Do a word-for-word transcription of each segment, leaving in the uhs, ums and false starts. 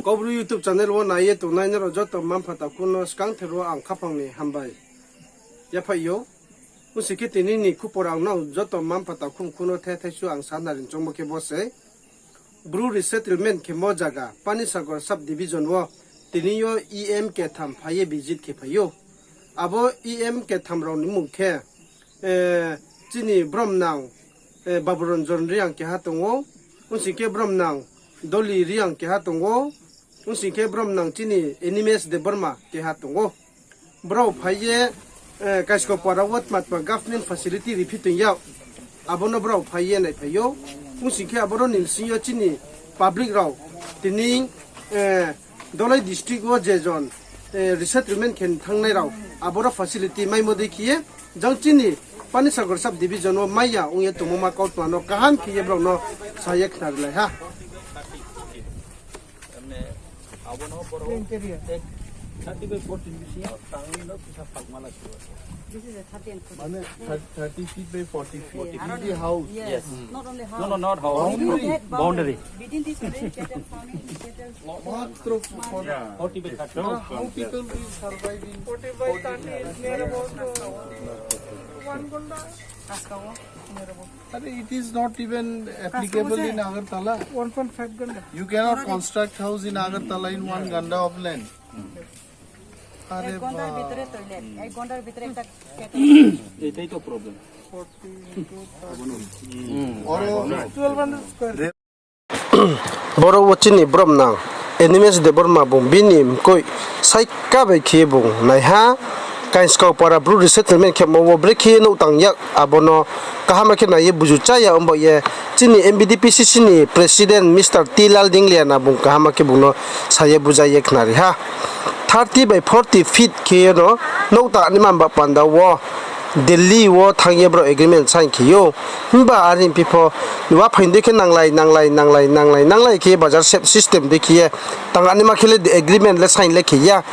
Kaubru YouTube channel wo nai ye tongnai nrao joto mma-mpha takhu no skangther wo ang khaphang ni hambai yaphaih ou. Ongsi khe tini ni khupor ang nrao joto mma-mpha takhu mkhu no the thaisu ang sa nari choungmo khe bo se. Bru resettlement khemo zaga Panisagar sub division wo tini yo E M ketham phai ye visit khe phai ou. Abo E M ketham rao ni mmung khe, chini bromnang, Baburanjan Reang keha tong ou, ongsi khe bromnang Doli Reang keha tong ou, ongsi khe bromnang chini Animesh Debbarma keha tong ou. Brao phai ye, Kaiskopara wo tma tma government facility riphi tong yag, abo no brao phai ye naiphai ou. Ongsi khe aboro ni bsing yo chini public rao tini Dolai district wo je jon resettlement khe thanngnai rao aboro facility maimo dei khe ye, jang chini Panisagar sub division wo mai ya ong ye tongmo ma kautma no kaham khe ye brao no sa ye khnarilai ha. Mane thirty feet by forty feet. It is the house. Yes. Not only house. No, no, not house. Boundary. Within this range, cattle farming, cattle Matro forty by thirty. How people will survive in forty by thirty is near about one gonda. Are, it is not even applicable in Agartala. One point five gonda. You cannot construct house in Agartala in one gonda of land. আরে এক ঘন্টার ভিতরে টয়লেট, এক ঘন্টার ভিতরে একটা ক্যাটাল। এটাই তো problem. Boro wo chini bromnang Animesh Debbarma bung bini mkoih saika bai khe bung naiha, Kaiskopara Bru resettlement khemo wo brekhe ye nouh tang yag, abo no kaham khe nai ye buju chá ya ongba ye chini M B D P C C ni president Mister T Lal Dingliana bung kaham khe bung no sa ye buja ye khnari ha. Thirty by forty feet khe ye no nouh tang ni mamba panda wo Delhi wo thanng ye brao agreement sign khe ou. Himba are hing phi pho, waphaing dei khe nanglai, nanglai, nanglai, nanglai, nanglai khe ye bajar sep system dei khe ye tang ani ma khe le agreement le sign le khe ya.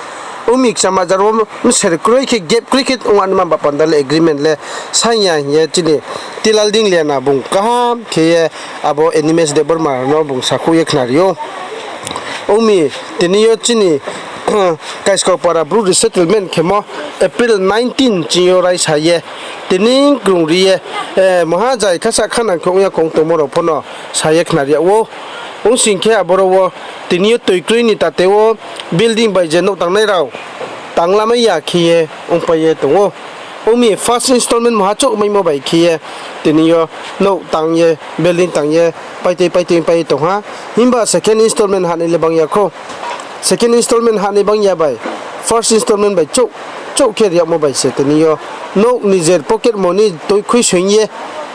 Ong mi kchama jar wo mser kroi khe, gap kroi khe ong ani mamba panda le agreement le sign ya hing ye chini T Lal Dingliana bung kaham khe ye abo Animesh Debbarma no bung sakhouh ye khnari ou. Ong mi tini yo chini Kaiskopara Bru resettlement khemo April nineteen ching yo raisa ye, tini krung ri ye, maha jai khasa khanang khe ong ya kong tongmo rao pho no sa ye khnari yag ou. Ongsing khe aboro wo tini yo toi kroi ni tate wo building bai je nouh tangnai rao tanglamai ya khe ye ongpai ye tong ou. Ong mi first installment maha chouh maimo bai khe ye tini yo nouh tang ye, building tang ye, paitui paitui pai ye tong ha. Himba second installment hanai le bang ya khou. Second installment hanai bang ya bai first installment bai chouh, chouh khe ri yagmo bai se tini yo nouh nijer pocket money toi khuisoing ye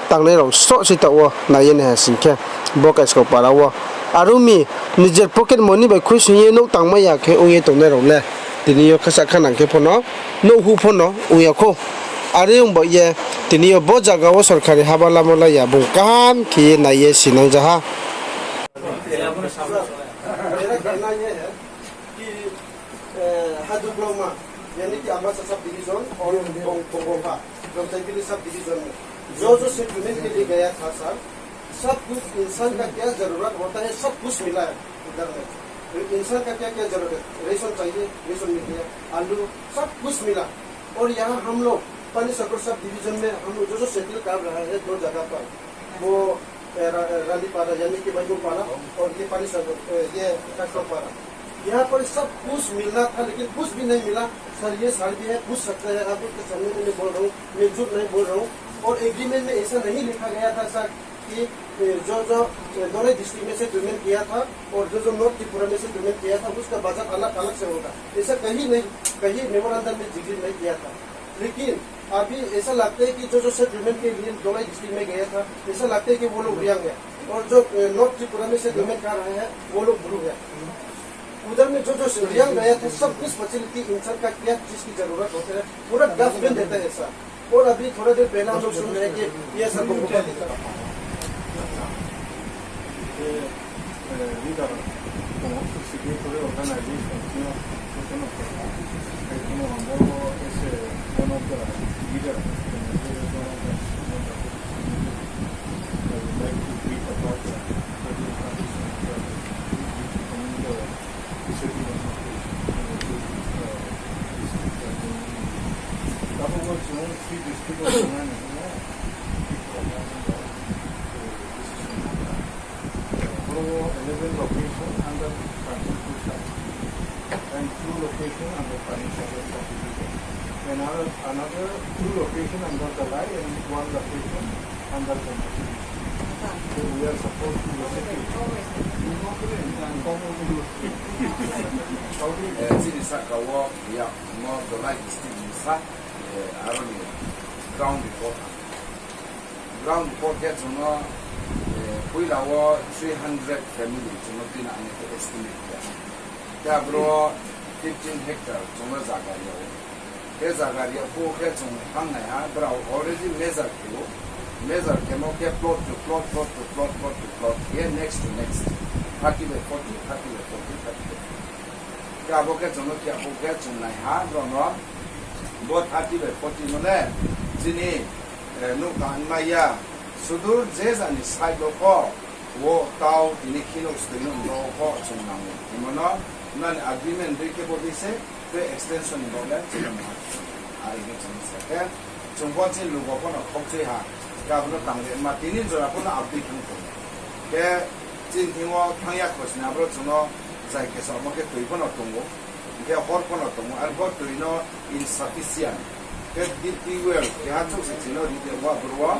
tangnai rao sroh si taoh wo nai ye naiha sing khe bo Kaiskopara wo. Are ong mi nijer pocket money bai khuisoing ye nouh tangmai ya khe ong ye tongnai rao le tini yo khasa khanang khe pho no, nouhhu pho no ong ya khou. Are ong ba ye tini yo bo zaga wo sorkari haba lamo la ya bung kaham khe ye nai ye sinang ja ha. मेरा कहना ये है कि, ए, हादुग्लौमा, यानी कि Ambassa sub division और बोंगोफा, जमशेदपुर सब डिवीजन में जो जो सेटलमेंट के लिए गया था सर, सब कुछ इंसान का क्या जरूरत होता है, सब कुछ मिला है उधर में। तो इंसान का क्या क्या जरूरत है, रेशन चाहिए, रेशन मिल गया, आलू, सब कुछ मिला। और यहाँ हम लोग पानी सागर सब डिवीजन में हम लोग जो जो सेटल कर रहा है दो जगह पर, वो, ए, रा-, रानीपाड़ा यानी कि बैकुंठपाड़ा और ये पानी सागर, ए, ये काकड़पाड़ा। यहाँ पर सब कुछ मिलना था, लेकिन कुछ भी नहीं मिला। सर, ये सर भी है, पूछ सकता है, आप उसके सामने में मैं बोल रहा हूँ, मैं झूठ नहीं बोल रहा हूँ। और एग्रीमेंट में ऐसा नहीं लिखा गया था सर कि, ए, जो, जो, ए, दोनों डिस्ट्रिक्ट में से पेमेंट किया था और जो, जो नॉर्थ त्रिपुरा में से पेमेंट किया था, उसका बजट अलग, अलग से होगा। ऐसा कहीं नहीं, कहीं मेमोरेंडम में जिक्र नहीं किया था। लेकिन अभी ऐसा लगता है कि जो, जो सेटलमेंट के लिए दोलाई डिस्ट्रिक्ट में गया था, ऐसा लगता है कि वो लोग रियांग है। और जो, ए, नॉर्थ त्रिपुरा में सेटलमेंट कर रहे हैं, वो लोग ब्रू है। उधर में जो, जो रियांग गया था, सब कुछ फैसिलिटी इंसान का क्या चीज की जरूरत होता है, पूरा गवर्नमेंट देता है सर। और अभी थोड़ा देर पहले हम लोग सुन रहे हैं कि ये सर को eh, leader, como signatory organization, sino, sino, como ambos es, eh, one of the leader, eh, one of the, I would like to brief about the, the, the, the, the, the, the, the, District wo tongnai ni hing ye, eleven location under Kanchanpur sub-division and two location under Panisagar sub-division. Another, another two location under Dhalai and one location under Gomati district. So we are supposed to visit it. Eh, chini sahka wo ya, mo Dhalai district ni sa, eh, aro ni ground report. Ground report khe chung no, eh, poila wo three hundred family chung no tuinang ni khe estimate khe. Khe abro fifteen hectare chung no zaga ri yag ou. Khe zaga ri yag phuh khe chung thanng nai ha, brao already measure khe ou. Measure khemo khe plot to plot, plot to plot, plot to plot, khe next to next, thirty by forty, thirty by forty, thirty by forty. Khe abo khe chung no khe abo khe chung nai ha, brao no bo thirty by forty no le chini, eh, nouh tang mai ya, sudur je jani side wo pho, wo tau tini kheno stoi no no pho chung nang ou. Himo no nani agreement dei khe bo dei se, tei extension ni bo le chini ma. Are khe chung sa khe, chung bo chini lugo pho no khokchoi ha, khe abo no tang ri ma tini jora pho no update thanng tong. Khe chini thing wo thanng ya khosni abro chung no zai khe samo khe tui pho no tong ou. Hing khe hor pho no tong ou, arpho tui no insufficient. Khe deep tube well keha chouh se chini ri de wa bru wo.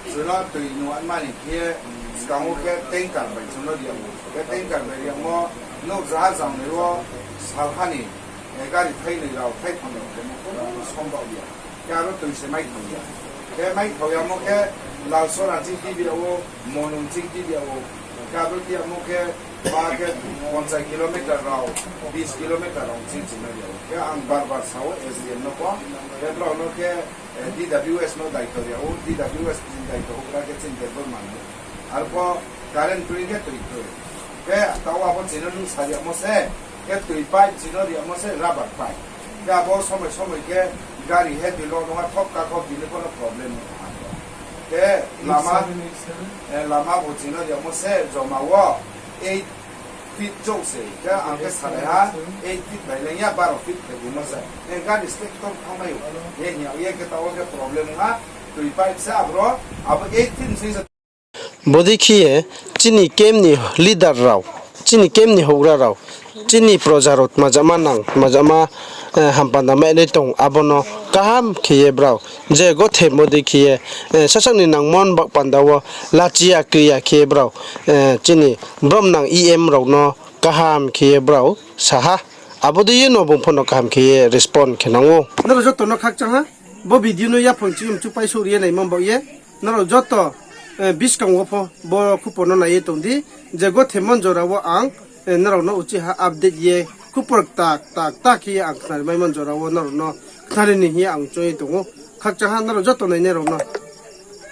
Chini tui nung anma ni khe skang wo khe tanker bai chini ri yag ou. Khe tanker bai ri yagmo nouh zaha zaonai wo salha ni, eh, gari thainoi rao, thaitham rao khe mo khe sombaoh ya. Khe aro tui se maithao ya. Khe maithao yamo khe Lalsora ching tibi yag ou, Monung ching tibi yag ou. Khe aro tibi yamo khe ba khe ponchas kilometer rao, bis kilometer rao ching ching no ri yag ou. Khe ang bar bar sa ou S D M no pho. Khe brao no khe, eh, D W S no daito ri yag ou, D W S ni daito houhgra khe chini Debbarma no. Arpho current kroi khe tui kroi. Khe taoh abo chini no nuhsa ri yagmo se, khe tui pipe chini no ri yagmo se rubber pipe. Khe abo somoi somoi khe gari he tui lo nung ha thop ka thop tini pho no problem no ha. Khe lama, eh, lama bo chini no ri yagmo se joma wo eight feet chouh se. Khe ang khe salai ha, eight feet bai le ya baro feet khe bimo se. Eh, gari slek tom thanngmai ou. Ye hing yag ye khe taoh wo khe problem ha, tui pipe se abro, abo eight feet sing se. Bodei khe ye chini camp ni leader rao, chini camp ni houhgra rao, chini proja rao tmajama nang, tmajama, eh, hampanda mai nai tong, abo no kaham khe ye brao je gothemo dei khe ye, eh, sasaoh ni nangmo ni baoh panda wo lachi ya kri ya khe ye brao, eh, chini bromnang E M rao no kaham khe ye brao sa ha. Abo dei ye no bung pho no kaham khe ye respond khe nang ou. Nrao joto no khakchang ha, bo video no yaphang chiyum chupai souh ri ye naimo baoh ye, nrao joto, eh, buskang wo pho bo khupor no nai ye tong di, je gothemo jora wo ang, eh, nrao no uchih ha update ye khupor kta kta kta khe ye ang khnari maimo jora wo nrao no khnari ni hing ye ang choung ye tong ou. Khakchang ha nrao joto nainai rao no.